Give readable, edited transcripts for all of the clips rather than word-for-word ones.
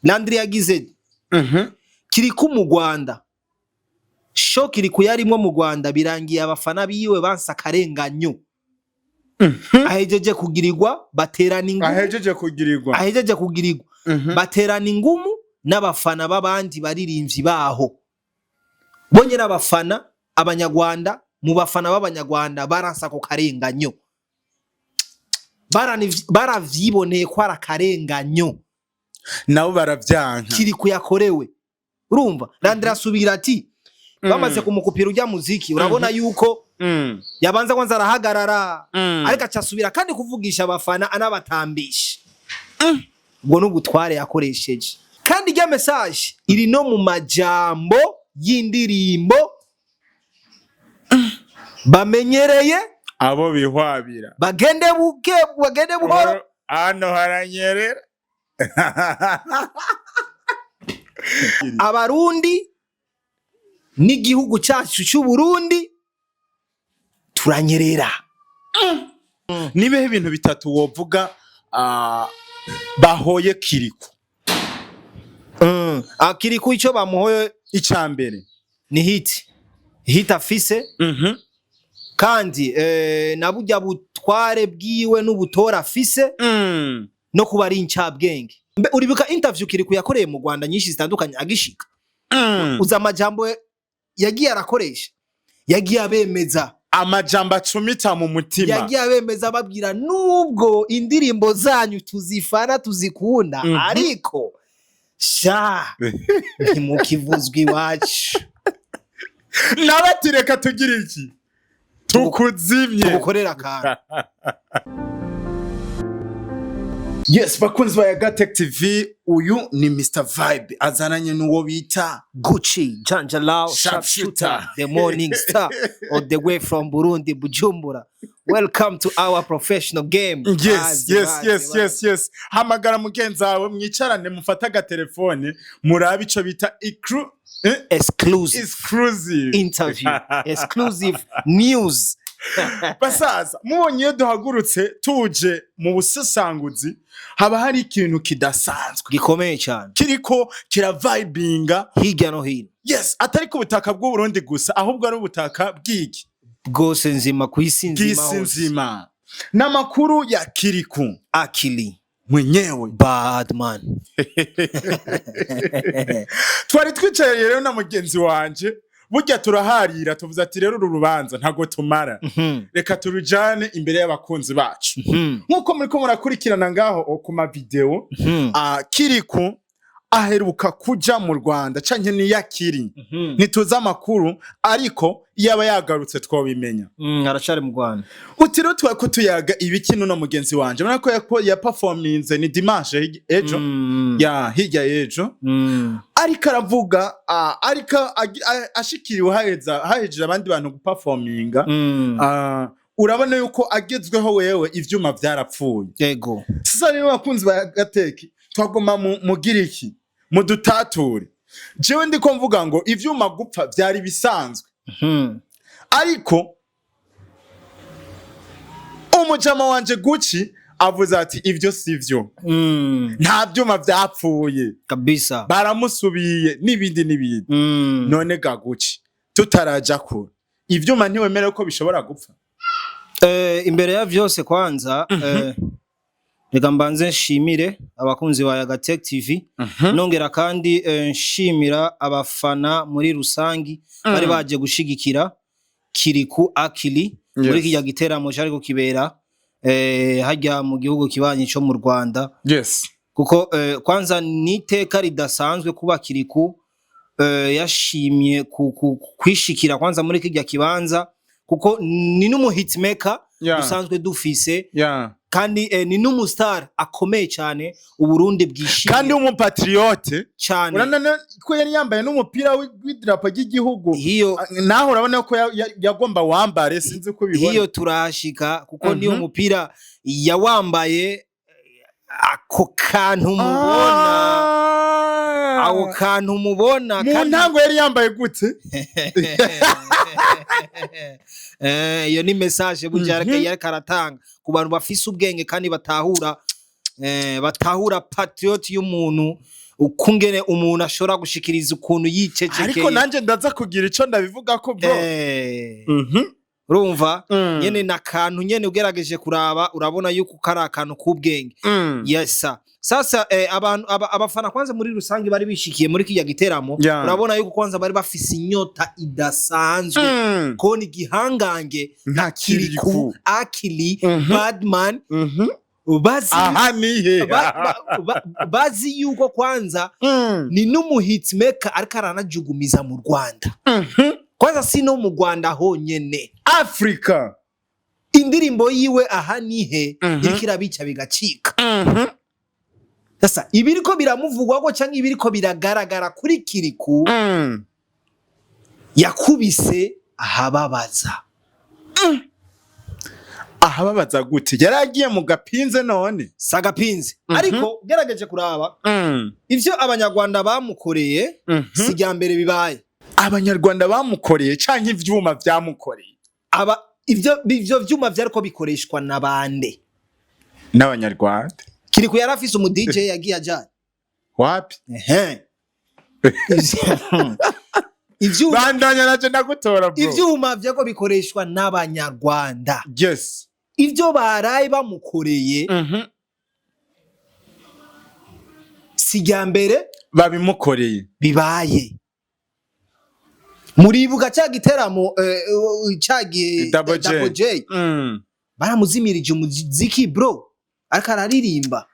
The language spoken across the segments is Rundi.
Landry yagize Kiriku mu Rwanda, show Kiriku yarimwo mu Rwanda birangiye abafana biwe bansa akarenganyo. Ahejeje kugirirwa, baterana ingumu. Ahejeje kugirirwa. Ahejeje kugirirwa, baterana ingumu n'abafana b'abandi baririmbyi baho. Bonye n'abafana abanyarwanda, mu bafana b'abanyarwanda baransa ako karenganyo. Baravyiboneye ko ari akarenganyo. Nabo baravyanka. Kiriku yakorewe. Urumva Landry asubira ati bamaze kumukupira ujya muziki, urabona yuko yabanza kwanza arahagarara, ariko acasubira kandi kuvugisha abafana, anabatambisha. Ubwo n'ubutware yakoresheje. Kandi irya message iri no mu majambo y'indirimbo bamenyereye. Abo bihwabira. Bagende buke, bagende buhoro. Hano haranyerera. Abarundi n'igihugu cyacu cy'u Burundi turanyerera. Nibeho ibintu bitatu wovuga bahoye Kiriku? Akiriku icyo bamuhoye, Ica mbere. ni hit afise, kandi na burya butware bwiwe n'ubutora afise, no kuba ari incabwenge. Mbe uribuka interview Kiriku yakoreye mu Rwanda nyinshi zitandukanye agishika? Uza amajambo yagiye arakoresha, yagiye abemeza. Amajambo acumita mu mutima. Yagiye abemeza, ababwira nubwo indirimbo zanyu tuzifana, tuzikunda, ariko sha ntimukivuzwa iwacu. Nawe reka tugira iki, tukuzimye. Tugukorera akantu. Yes, bakunzi ba Yagatech TV, uyu ni Mr Vibe azananye n'uwo bita Gucci Janjalao. Sharpshooter. Sharpshooter, the morning star, all the way from Burundi, Bujumbura. Welcome to our professional game. Yes. Bazi, bazi, bazi. Yes, hamagara mugenzi wawe, mwicarane, mufate agatelefone, murabe ico bita ikru Exclusive exclusive interview, exclusive news. Basaza, mubonye iyo duhagurutse tuje mu busesanguzi, haba hari ikintu kidasanzwe gikomeye cyane kiriko kiravibinga hirya no hino. Yes, atari ku butaka bw'u Burundi gusa, ahubwo ari ubutaka bw'iki? Bwose nzima, ku isi nzima bw'isi hose. nzima. N'amakuru ya Kiriku Akili mwenyewe. Badman. Twari twicaye rero na mugenzi wanje, burya turaharira, tuvuze ati rero uru rubanza ntago tumara, reka turujane imbere y'abakunzi bacu. Nk'uko muriko murakurikirana ngaho ku mavideo, Kiriku aheruka kuja mu Rwanda canke niyakiri, ntituzi amakuru, ariko iyo aba yagarutse twobimenya. Aracari mu Rwanda. Uti rero twako tuyaga ibiki nuno mugenzi wanje? Urabona ko yaperforminze ni dimanche ejo, ya hirya y'ejo, ariko aravuga, ariko ashikiriwe haheza hahejeje abandi bantu guperforminga. Urabona yuko agezweho wewe ivyuma vyarapfuye. Sasa rero, bakunzi ba Gateki, twagoma mugira iki, mudutature. Jewe ndiko mvuga ngo ivyuma gupfa vyari bisanzwe, ariko umujama wanje Gucci avuze ati ivyo sivyo, nta vyuma vyapfuye. Kabisa. Baramusubiye n'ibindi n'ibindi. None ga Gucci, tutaraja kure, ivyuma ntiwemere ko bishobora gupfa? Imbere ya vyose kwanza, reka mbanze nshimire abakunzi ba Yagatech TV, nongera kandi nshimira abafana muri rusangi bari baje gushigikira Kiriku Akili muri kirya giteramo cariko kibera harya mu gihugu kibanyi co mu Rwanda, kuko kwanza ni iteka ridasanzwe kuba Kiriku yashimye kwishikira kwanza muri kirya kibanza, kuko ni n'umu hitmaker dusanzwe dufise, kandi ni n'umustar akomeye cyane Uburundi bwishimiye. Kandi w'umupatriote. Cyane. Urabona ko yari yambaye n'umupira w'idarapo ry'igihugu. Hiyo. Naho urabona ko yagomba wambare, sinzi ko ubibona. Hiyo turahashika, kuko niyo mupira yawambaye, ako kantu mubona, ako kantu mubona. Mu ntango yari yambaye gute? Iyo ni message burya yariko aratanga ku bantu bafise ubwenge kandi batahura, batahura patriot y'umuntu. Ukungene umuntu ashobora gushikiriza ukuntu yicecekeye. Ariko nanje ndaza kugira ico ndabivuga ko, bro. Urumva nyene nakantu nyene ugerageje kuraba, urabona yuko kari akantu k'ubwenge. Yes sir. Sasa abantu abafana kwanza muri rusange bari bishikiye muri kijya giteramo, urabona yuko kwanza bari bafise inyota idasanzwe kubona igihangange nka Kiriku Kiriku. Akili Badman, bazi aha nihe bazi yuko kwanza ni n'umuhitmaker, ariko aranajugumiza mu Rwanda. Kwanza si no mu Rwanda honyene, Africa. Indirimbo yiwe "Aha Nihe" iriko irabica bigacika. Sasa ibiriko biramuvugwako canke ibiriko biragaragara kuri Kiriku, yakubise ahababaza. Ahababaza gute? Yari agiye mu gapinze none? Sagapinze. Ariko ugerageje kuraba ivyo Abanyarwanda bamukoreye, si irya mbere bibaye. Abanyarwanda bamukoreye canke ivyuma vyamukoreye? Aba ivyo vyuma vyariko bikoreshwa na bande? N'Abanyarwanda. Kiriku yari afise umu DJ yagiye ajanye? Wapi. Ehe. Ivyuma Bandanya, naje ndagutora, bro. Ivyuma vyariko bikoreshwa n'Abanyarwanda. Ivyo baraye bamukoreye si irya mbere babimukoreye. Bibaye. Muribuka cya giteramo cyagiye Double J. Double J, baramuzimirije umuziki, bro, ariko araririmba.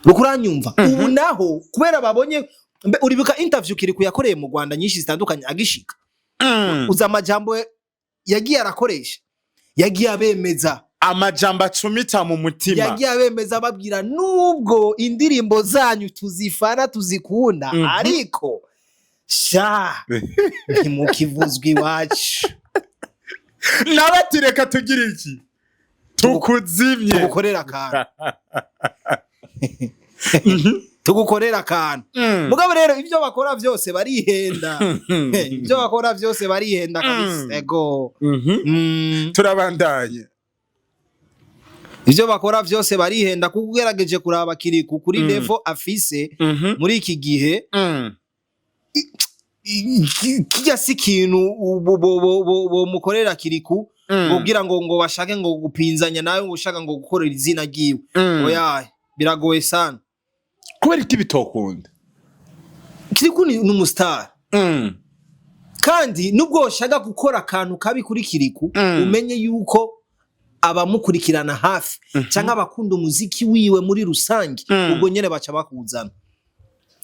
Uriko uranyumva? Ubu naho kubera babonye uribuka interview Kiriku yakoreye mu Rwanda nyinshi zitandukanye agishika, uza amajambo yagiye arakoresha, yagiye abemeza. Amajambo acumita mu mutima. Yagiye abemeza, ababwira nubwo indirimbo zanyu tuzifana, tuzikunda, ariko sha ntimukivuzwa iwacu. Nawe ati: "Reka tugire iki, tukuzimye." Tugukorera akantu, tugukorera akantu. Mugabo rero ibyo bakora byose barihenda, ibyo bakora byose barihenda kabisa. Ego. Turabandanye. Ibyo bakora byose barihenda, kuko ugerageje kuraba Kiriku kuri level afise muri iki gihe, kijya si ikintu bomukorera Kiriku kugira ngo bashake ngo gupinzanya nawe, ngo ushaka ngo gukorera izina ryiwe. Oya, biragoye sana. Kubera iki bitokunda? Kiriku ni umustar, kandi nubwo washaka gukora akantu kabi kuri Kiriku, umenye yuko abamukurikirana hafi cyangwa abakunda umuziki wiwe muri rusange, ubwo nyene baca bakuzana,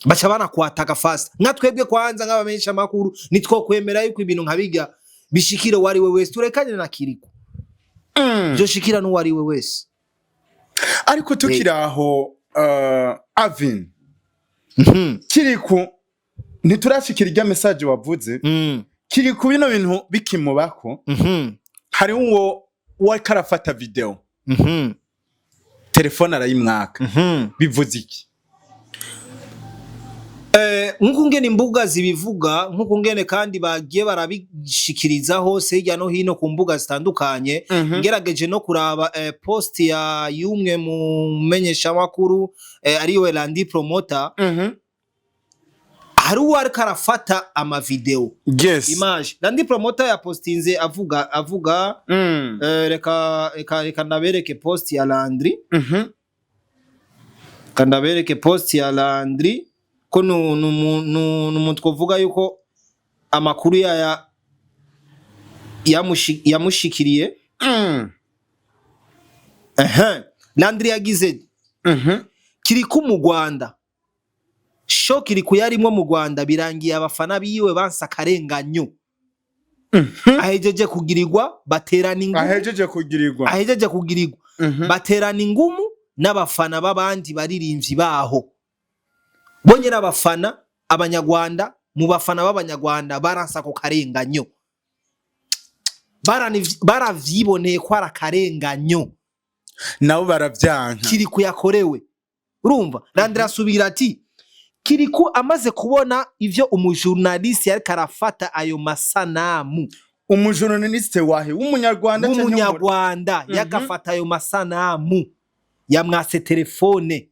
baca banakwataka fast. Nka twebwe kwanza nk'abamenyesha makuru, nitwo kwemera yuko ibintu nka bijya bishikira uwo ari we wese, turekanye na Kiriku, byoshikira n'uwo ari we wese. Ariko tukiri aho, Avin, Kiriku ntiturashikira irya message wavuze. Kiriku bino bintu bikimubako, hari uwo wariko arafata video, telefone arayimwaka. Bivuze iki? Nk'uko ngene imbuga zibivuga, nk'uko ngene kandi bagiye barabishikiriza hose hirya no hino ku mbuga zitandukanye, ngerageje no kuraba post ya y'umwe mu menyeshamakuru, ariwe Landi Promoter, hari uwo ariko arafata amavideo, image. Landi Promoter yapostinze avuga, reka ndabereke post ya Landry. Reka ndabereke post ya Landry, ko nu twovuga yuko amakuru yaya yamushikiriye. Ehe, Landry yagize: "Kiriku mu Rwanda, show Kiriku yarimwo mu Rwanda birangiye abafana biwe bansa akarenganyo ahejeje kugirirwa, baterana ingumu." Ahejeje kugirirwa. Ahejeje kugirirwa, baterana ingumu n'abafana b'abandi baririmbyi baho. Bonye n'abafana Abanyarwanda, mu bafana b'Abanyarwanda baransa ako karenganyo. Baravyiboneye ko ari akarenganyo. Nabo baravyanka. Kiriku yakorewe. Urumva, Landry asubira ati: "Kiriku amaze kubona ivyo umujournaliste yariko arafata ayo masanamu." Umujournaliste wahe? W'Umunyarwanda canke W'Umunyarwanda. Yagafata ayo masanamu, yamwase telefone.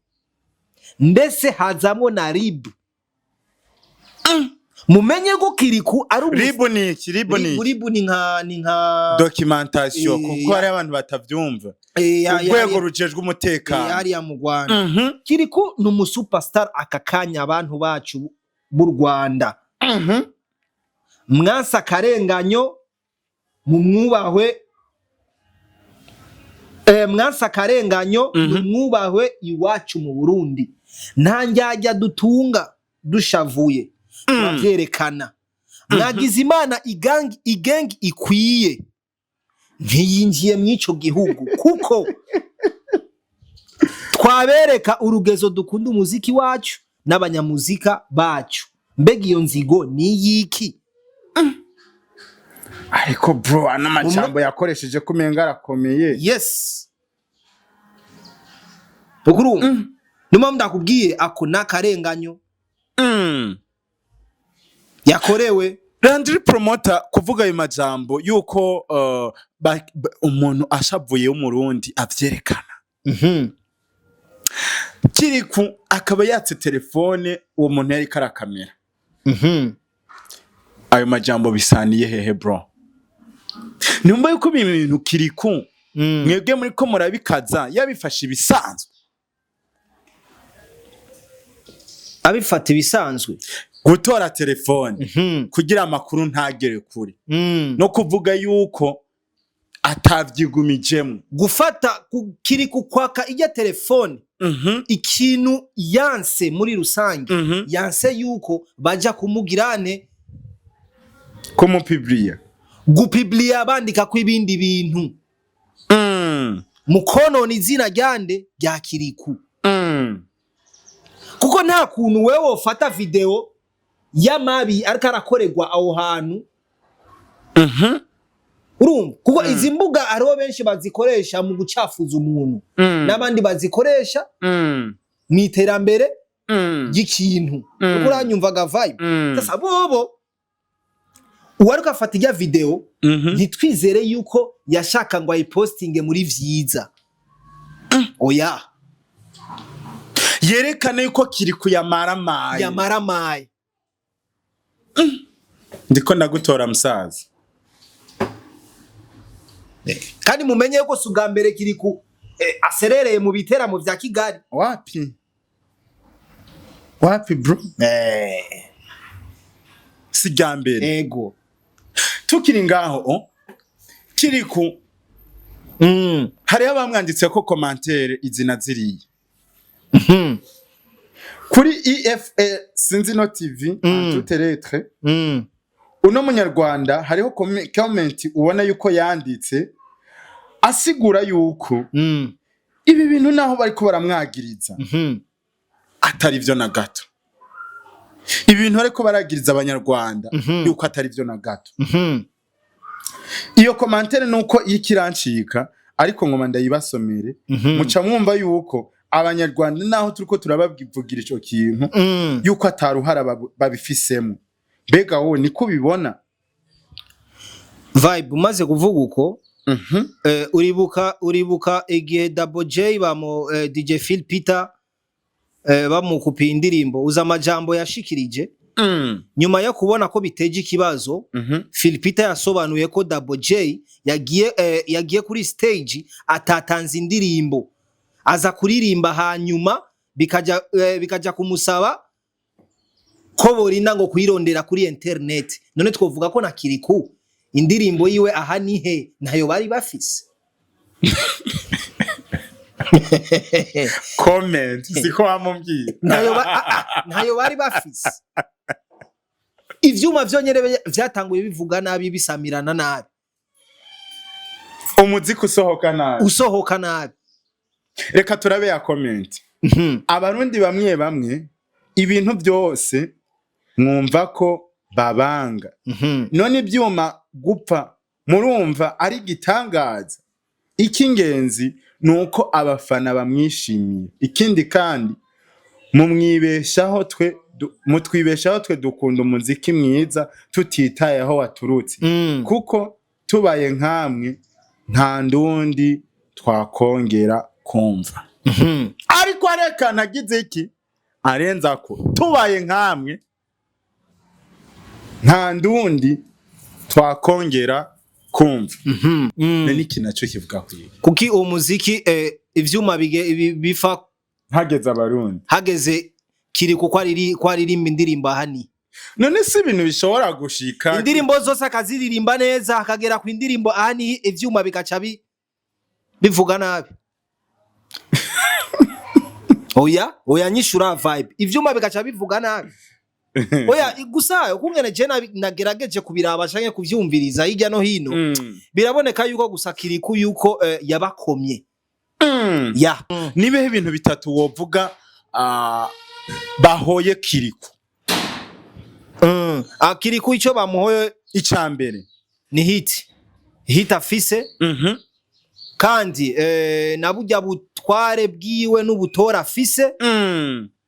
Ndetse hazamwo na RIB. Mumenye ko Kirikou ari RIB ni iki? RIB ni iki? RIB ni nka Documentation, kuko hari abantu batavyumva. Urwego rujejwe umutekano. Hariya mu Rwanda. Kirikou ni umusuperstar aka kanya. Abantu bacu b'u Rwanda, mwanse akarenganyo mumwubahwe, mwanse akarenganyo mumwubahwe. Iwacu mu Burundi nta njyajya dutunga dushavuye, turavyerekana. Mwagize Imana igangi igengi ikwiye ntiyinjiye mw'ico gihugu, kuko twabereka urugezo dukunda umuziki wacu n'abanyamuzika bacu. Mbega iyo nzigo ni iyiki? Ariko bro, ano majambo yakoresheje ko umenga arakomeye. Yes, ukurumva, niyo mpamvu ndakubwiye ako ni akarenganyo yakorewe. Landry Promoter kuvuga ayo majambo yuko umuntu ashavuye w'Umurundi avyerekana, Kirikou akaba yatse telefone uwo muntu yariko arakamera, ayo majambo bisaniye hehe, bro? Numva yuko ibi bintu Kirikou mwebwe muri ko murabikaza, yabifashe ibisanzwe. Abifata ibisanzwe? Gutora telefone kugira amakuru ntagere kure, no kuvuga yuko atavyigumijemwo. Gufata Kirikou kwaka ijya telefone, ikintu yanse muri rusange, yanse yuko baja kumugirane Kumupibliya. Gupibliya bandika ko ibindi bintu mu konona izina ryande, rya Kirikou, kuko nta kuntu wewe wofata video y'amabi ariko arakorerwa aho hantu. Urumva, kuko izi mbuga hariho benshi bazikoresha mu gucafuza umuntu, n'abandi bazikoresha mu iterambere ry'ikintu. Kuko uranyumvaga vibe. Sasa bobo uwariko afata ijya video, ntitwizere yuko yashaka ngo ayipostinge muri vyiza, oya. Yerekane yuko Kirikou yamaramaye. Yamaramaye. Ndiko ndagutora, musaza. Kandi mumenye yuko si ubwa mbere Kirikou aserereye mu biteramo vya Kigali. Wapi wapi, bro, si rya mbere. Ego. Tukiri ngaho, o Kirikou, hariho abamwanditse ko commentaire izina ziriya kuri EFA, sinzi no TV, toute lettre. Uno munyarwanda hariho comment ubona yuko yanditse asigura yuko ibi bintu naho bariko baramwagiriza atari vyo na gato, ibintu ariko baragiriza Abanyarwanda yuko atari vyo na gato. Iyo commentaire nuko ikirancika, ariko ngoma ndayibasomere, muca mwumva yuko Abanyarwanda naho turiko turabavugira ico kintu, yuko ataruhara babifisemo. Mbega wowe niko ubibona? Vibe, umaze kuvuga uko, uribuka igihe Double J bamu DJ Phil Peter bamukupiye indirimbo, uza amajambo yashikirije nyuma yo kubona ko biteje ikibazo? Phil Peter yasobanuye ko Double J yagiye kuri stage atatanze indirimbo, aza kuririmba, hanyuma bikaja kumusaba ko borinda ngo kuyirondera kuri internet. None twovuga ko na Kirikou indirimbo yiwe aha nihe ntayo bari bafise? Comment siko wamubwiye. Ntayo bari bafise. Ivyuma vyonyene vyatanguye bivuga nabi, bisamirana nabi. Umuziki usohoka nabi. Usohoka nabi. Reka turabe ya comment. Abarundi bamwe bamwe ibintu byose mwumva ko babanga. None ibyuma gupfa murumva ari igitangaza? Icy'ingenzi ni uko abafana bamwishimiye. Ikindi kandi mutwibeshaho twe dukunda umuziki mwiza tutitaye aho waturutse, kuko tubaye nkamwe nta ndundi twakongera kumva. Ariko arekana agize iki, arenza ko tubaye nkamwe nta ndundi twakongera kumva. None iki naco kivuga kwiga? Kuki uwo muziki ivyuma bifa hageze Abarundi? Hageze kiri kuko ariri ko aririmba indirimbo ahani. None si ibintu bishobora gushika? Indirimbo zose akaziririmba neza, akagera ku indirimbo ahani ivyuma bigaca bivuga nabi. Oya, oya, nyishura vibe, ivyuma bigaca bivuga nabi. Oya, gusa ukungene je nagerageje kubiraba canke kuvyumviriza hirya no hino, biraboneka yuko gusa Kiriku yuko yabakomye. Ya. Nibeho ibintu bitatu wovuga bahoye Kiriku? Kiriku ico bamuhoye, ica mbere. Ni hit afise, kandi na burya butware bwiwe n'ubutora afise,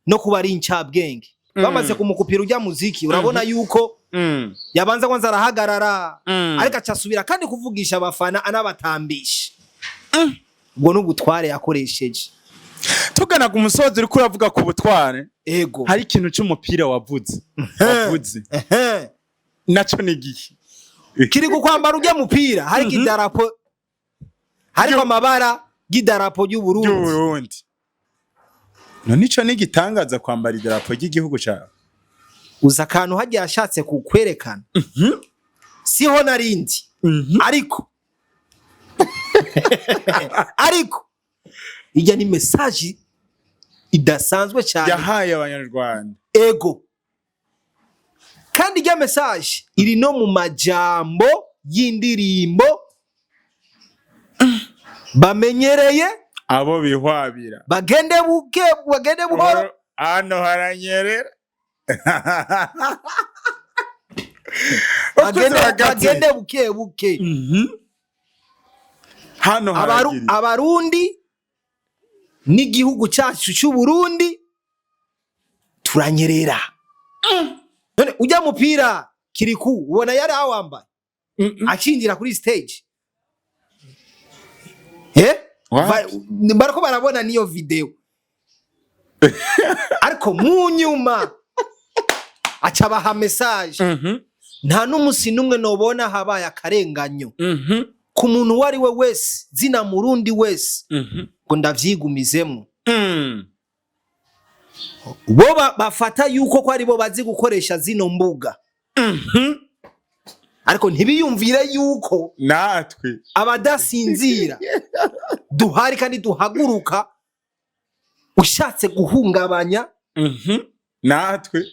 no kuba ari incabwenge. Bamaze kumukupira ujya muziki, urabona yuko yabanza kwanza arahagarara, ariko acasubira kandi kuvugisha abafana, anabatambisha. Ubwo n'ubutware yakoresheje. Tugana ku musozi, uriko uravuga ku butware. Ego. Hari ikintu c'umupira wavuze. Naco ni igihe? Kiri kukwambara ujya mupira hariko idarapo, hariko amabara y'idarapo ry'Uburundi. Ry'Uburundi. None ico ni igitangaza, kwambara idarapo ry'igihugu cawe? Uza akantu hagiye ashatse kukwerekana, siho narindi, ariko ijya ni message idasanzwe cyane yahaye Abanyarwanda. Ego, kandi ijya message iri no mu majambo y'indirimbo bamenyereye. Abo bihwabira. Bagende buke, bagende buhoro. Hano haranyerera. Bagende buke buke. Hano haragira. Abarundi n'igihugu cyacu cy'u Burundi turanyerera. None ujya mupira Kiriku ubona yari awambaye akinjira kuri stage? What? Bariko barabona niyo video, ariko mu nyuma aca baha message. Nta n'umusi n'umwe nobona habaye akarenganyo ku muntu uwo ari we wese, zina Murundi wese, ngo ndavyigumizemwo. Bo bafata yuko ko aribo bazi gukoresha zino mbuga, ariko ntibiyumvire yuko natwe abadasinzira duhari kandi duhaguruka ushatse guhungabanya. Natwe.